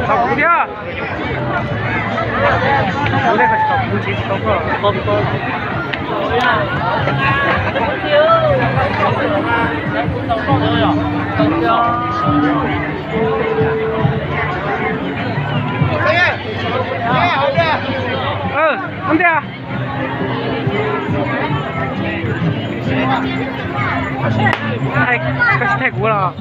Tau kuv thiab. Kuv thiab, koj tsis tau kuv, kuv tsis tau koj. Ntej a. Koj tsis thaij kuv los?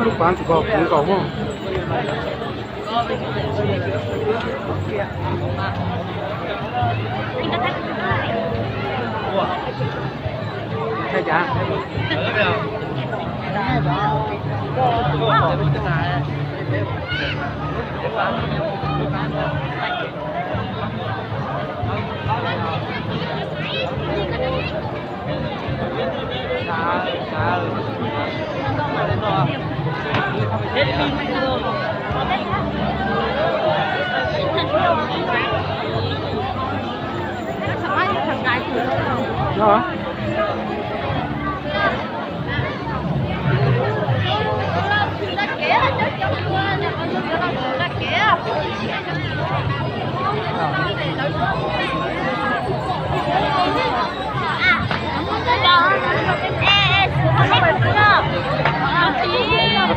Lub pav ntsis ko kuv nkaus mog.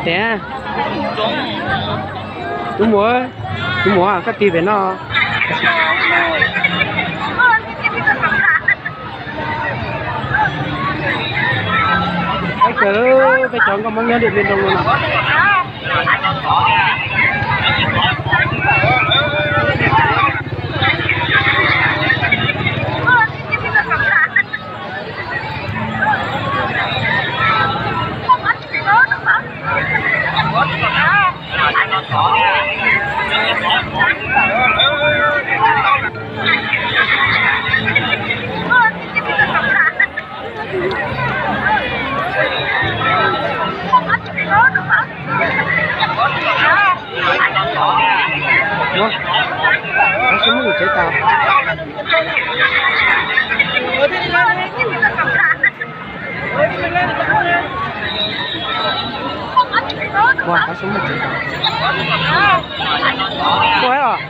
Tias, tus muam, tus muam, koj tig pem no. Peb kawg, peb cov nkauj Hmoob nyob Điện Biên Đông no. Ua, qhov xub muab kuv tsev tas. Ua, qhov xub muab tsev tas. Ua os,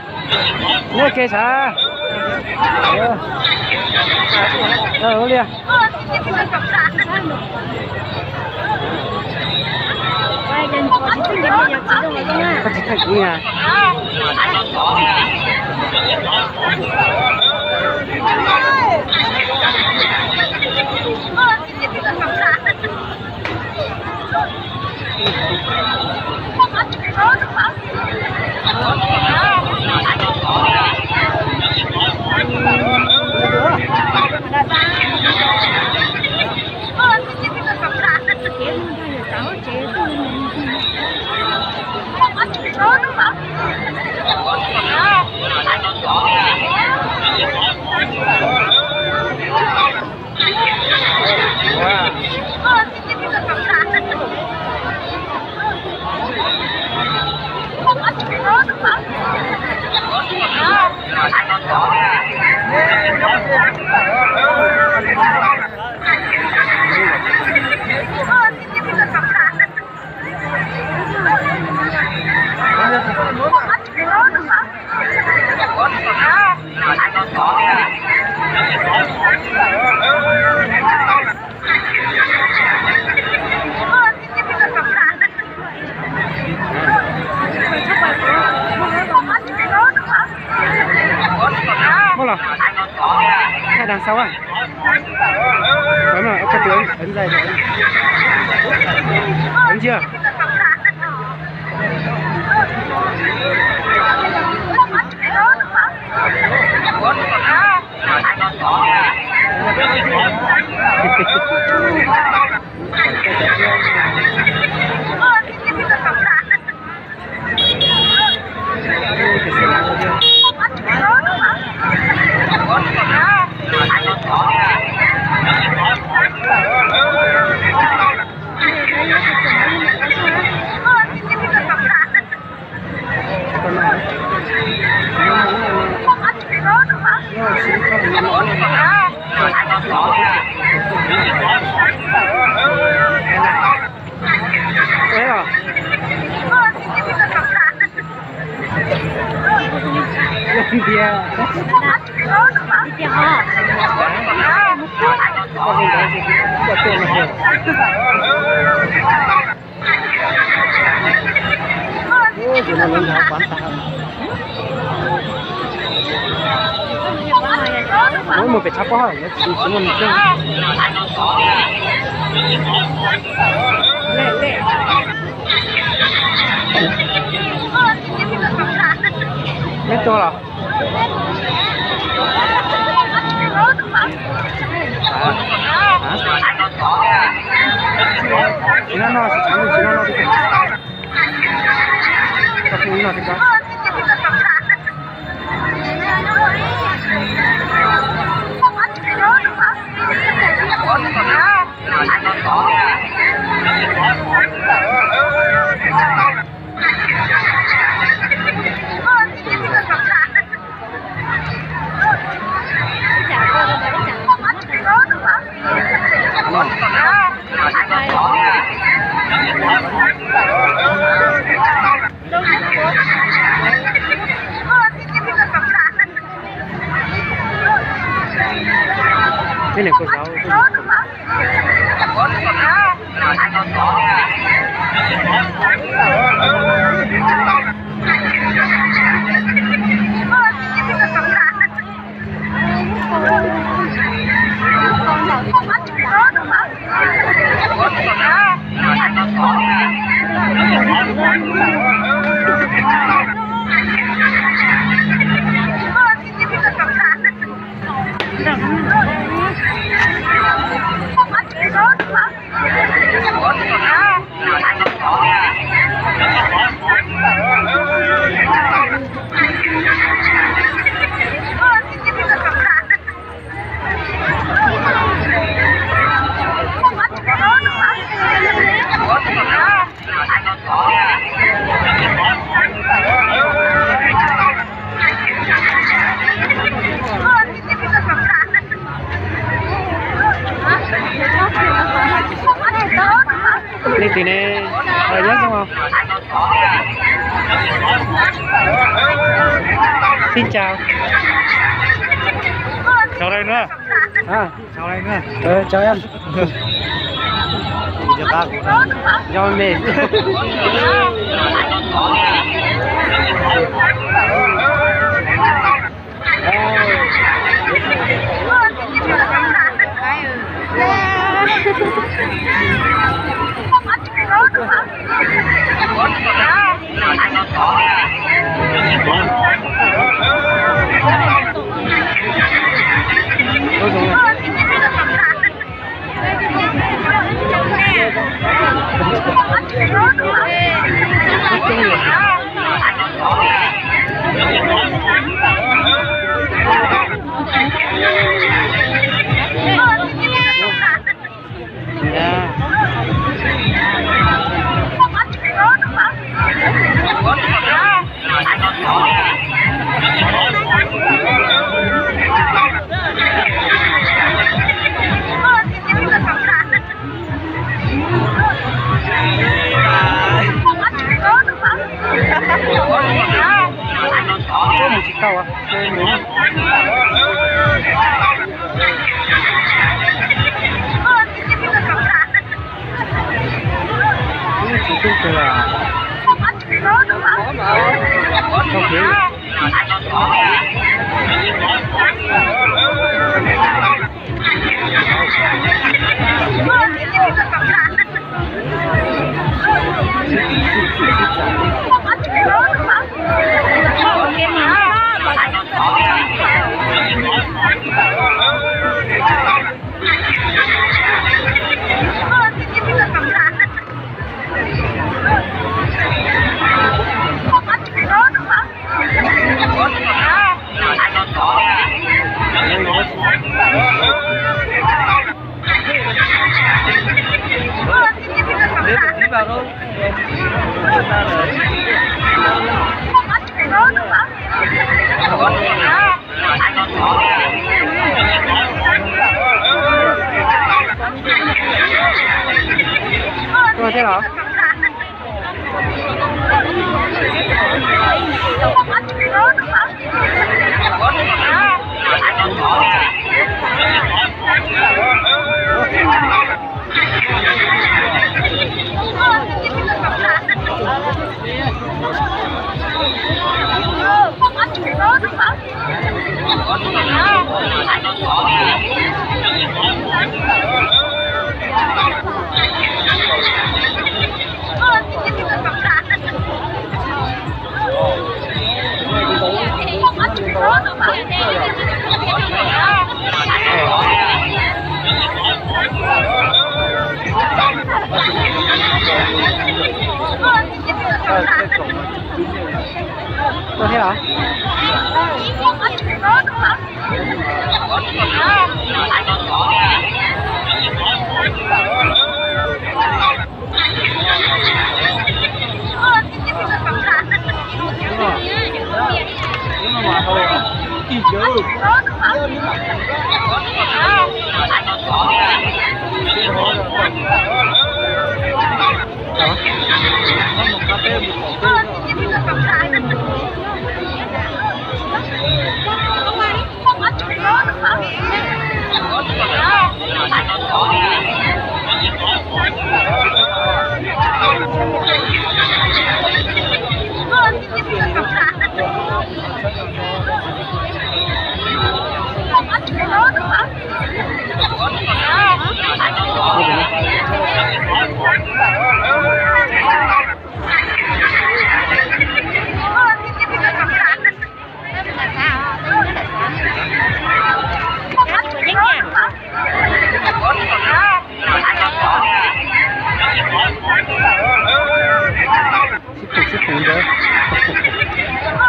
nyob ke sav. Ua li. Koj tsis thaij kuv na. Sao á? Ấn, ấn, ấn, ấn dây rồi. Ấn chưa? Ua, ua ntiag. Ua ntiag hos. Ua, tus no lawv nrog pab tag. Muab mus pem tshav pob, yuav tsis tsis muaj nws coob. Neb tuaj los? Tsis noj noj, tsis noj noj, tsis noj noj. Tib neeg kua zauv. Leej twg ne? Nyob zoo. Xin chào. Chào đây nữa. À, chào đây nữa. Ờ, chào em. Chào ta cũng. Chào em. Mus tsis tau. Tsis tub kawg. Tau kev. Tuaj thiab los? Tuaj thiab los? Sib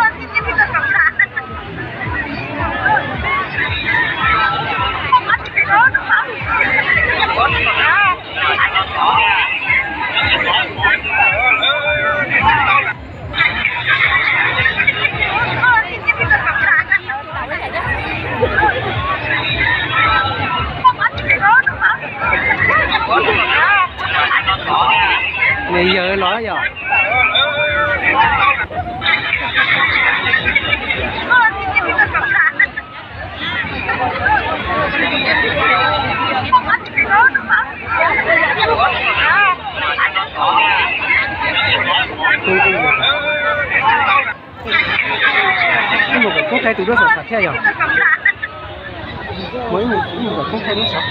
pus sib pus ntawd. Nws yawg los yog? Ib mus kom koob thaij tus duab xam xam thiaj yog. Mus ib mus, ib mus kom koob thaij duab xam.